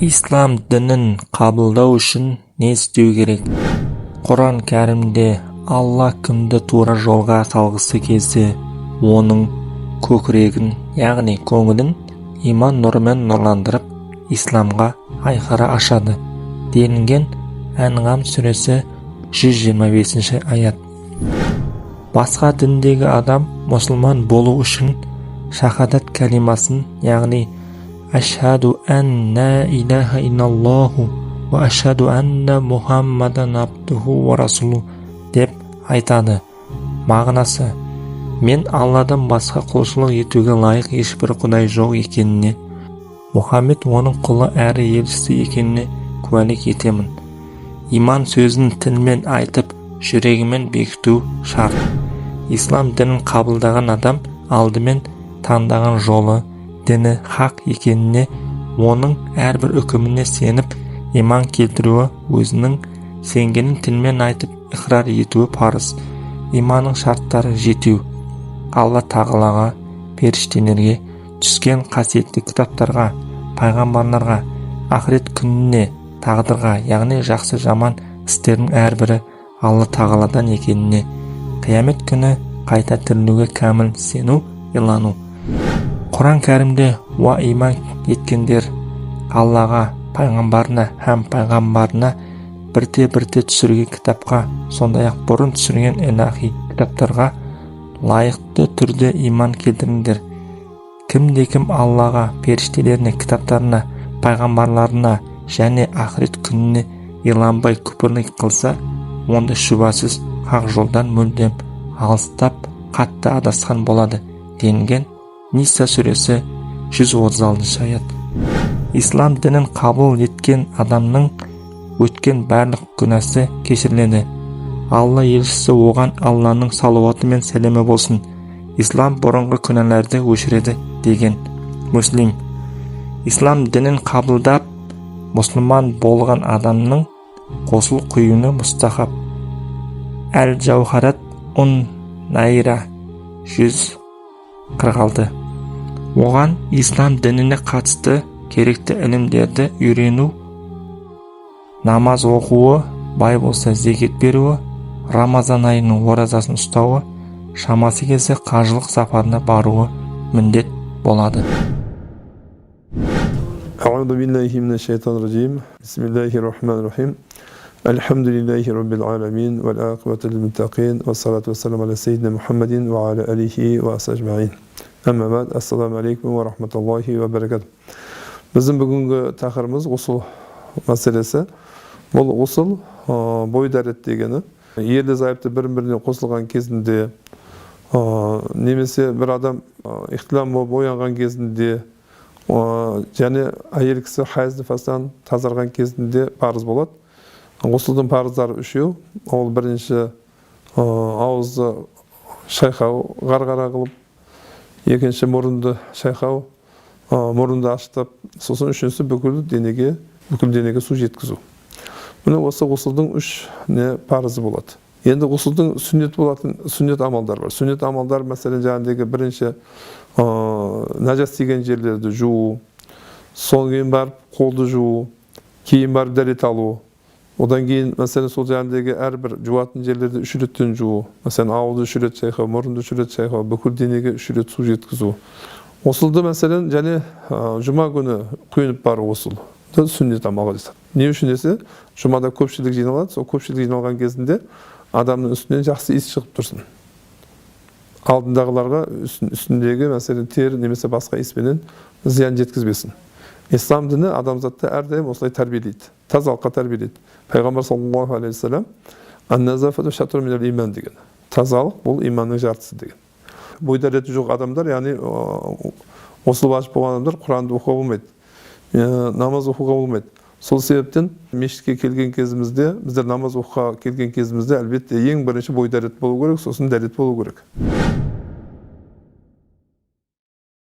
Ислам дінін қабылдау үшін не істеу керек? Құран кәрімде Алла кімді тура жолға салғысы келсе, оның көкірегін, яғни көңілін иман нұрымен нұрландырып, исламға айқара ашады делінген. Әнғам сүресі, 125 аят. Басқа діндегі адам мұсылман болу үшін шахадат кәлимасын, яғни «Ашхаду ан ла илаха иллаллаху уа ашхаду анна Мухаммадан абдуху ва расулу» деп айтады. Мағынасы: мен Алладан басқа құлшылық етуге лайық ешбір құдай жоқ екеніне, Мұхаммед оның құлы әрі елшісі екеніне куәлік етемін. Иман сөзін тілмен айтып, жүрегімен бекіту шарт. Ислам дінін қабылдаған адам алдымен таңдаған жолы, діні хақ екеніне, оның әрбір үкіміне сеніп, иман келтіруі, өзінің сенгенін тілмен айтып, иқрар етуі парыз. Иманның шарттары жетеу: Алла тағалаға, періштелерге, түскен қасиетті кітаптарға, пайғамбарларға, ақырет күніне, тағдырға, яғни жақсы жаман істердің әрбірі Алла тағаладан екеніне, қиямет күні қайта тірілуге кәміл сену, илану. Құран кәрімде: «Уа, иман еткендер, Аллаға, пайғамбарына һәм пайғамбарына бірте-бірте түсірген кітапқа, сондай-ақ бұрын түсірген илахи кітаптарға лайықты түрде иман келтіріңдер. Кімде-кім Аллаға, періштелеріне, кітаптарына, пайғамбарларына және ақырет күніне иланбай, күпірлік қылса, онда шүбәсіз хақ жолдан мүлдем алыстап, қатты адасқан болады», — делінген. Ниса сүресі, 136 аят. Ислам дінін қабыл еткен адамның өткен барлық күнәсі кешіріледі. Алла елшісі, оған Алланың салауаты мен сәлемі болсын: «Ислам бұрынғы күнәларды өшіреді», — деген. Муслим. Ислам дінін қабылдап, мұсылман болған адамның ғұсыл құюны мұстахаб. Әл Жаухарат ун Найра, 146. Оған ислам дініне қатысты керекті ілімдерді үйрену, намаз оқуы, бай болса, зекет беруі, Рамазан айының оразасын ұстауы, шамасы келсе, қажылық сапарына баруы міндет болады. أعوذ بالله من الشيطان الرجيم. بسم الله الرحمن الرحيم. الحمد لله رب العالمين والعاقبة للمتقين والصلاة والسلام على سيدنا محمد وعلى آله وأصحابه أجمعين. أما بعد، السلام عليكم ورحمة الله وبركاته. Біздің бүгінгі тақырыбымыз — ғұсыл мәселесі. Бұл ғұсыл, бой дәрет дегені, ерлі зайыпты бір біріне қосылған кезінде немесе бір адам ихтилам болып оянған кезінде және әйел кісі хайыз нифастан тазарған кезінде парыз болады. Ғұсылдың парыздары үшеу. Ол бірінші ауызды шайқау, ғарғара қылып, екінші мұрынды шайқау, мұрынды ашытып, сосын үшіншісі бүкіл денеге су жеткізу. Міне, осы ғұсылдың үш не парызы болады. Енді ғұсылдың сүннет болатын, сүннет амалдар бар. Сүннет амалдар, мәселен, жаңағыдегі бірінші нәжас тиген жерлерді жуу, содан кейін барып қолды жуу, кейін барып дәрет алу. Одан кейін, мәселен, сол жаңағыдегі әрбір жуатын жерлерді үш реттен жуу, мәселен, ауызды үш рет шайқау, мұрынды үш рет шайқау, бүкіл денеге үш рет су жеткізу. Ғұсылды, мәселен, және жұма күні құйынып бару ғұсыл сүннет амалға жатады. Не үшін десе, жұмада көпшілік жиналады. Сол көпшілік жиналған кезінде адамның үстінен жақсы иіс шығып тұрсын, алдындағыларға үстіндегі, мәселен, тері немесе басқа иіспенен зиян жеткізбесін. Ислам діні адамзатты әрдайым осылай тәрбиелейді, тазалыққа тәрбиелейді. Пайғамбар саллаллаху алейхи уассалам: «Иман» деген, тазалық — бұл иманның жартысы деген. Бой дәреті жоқ адамдар, яғни ғұсыл уажіп болған адамдар Құранды оқуға болмайды, намаз оқуға болмайды. Сол себептен мешітке келген кезімізде, біздер намаз оқуға келген кезімізде, әлбетте, ең бірінші бой дәрет болу керек, сосын дәрет болу керек.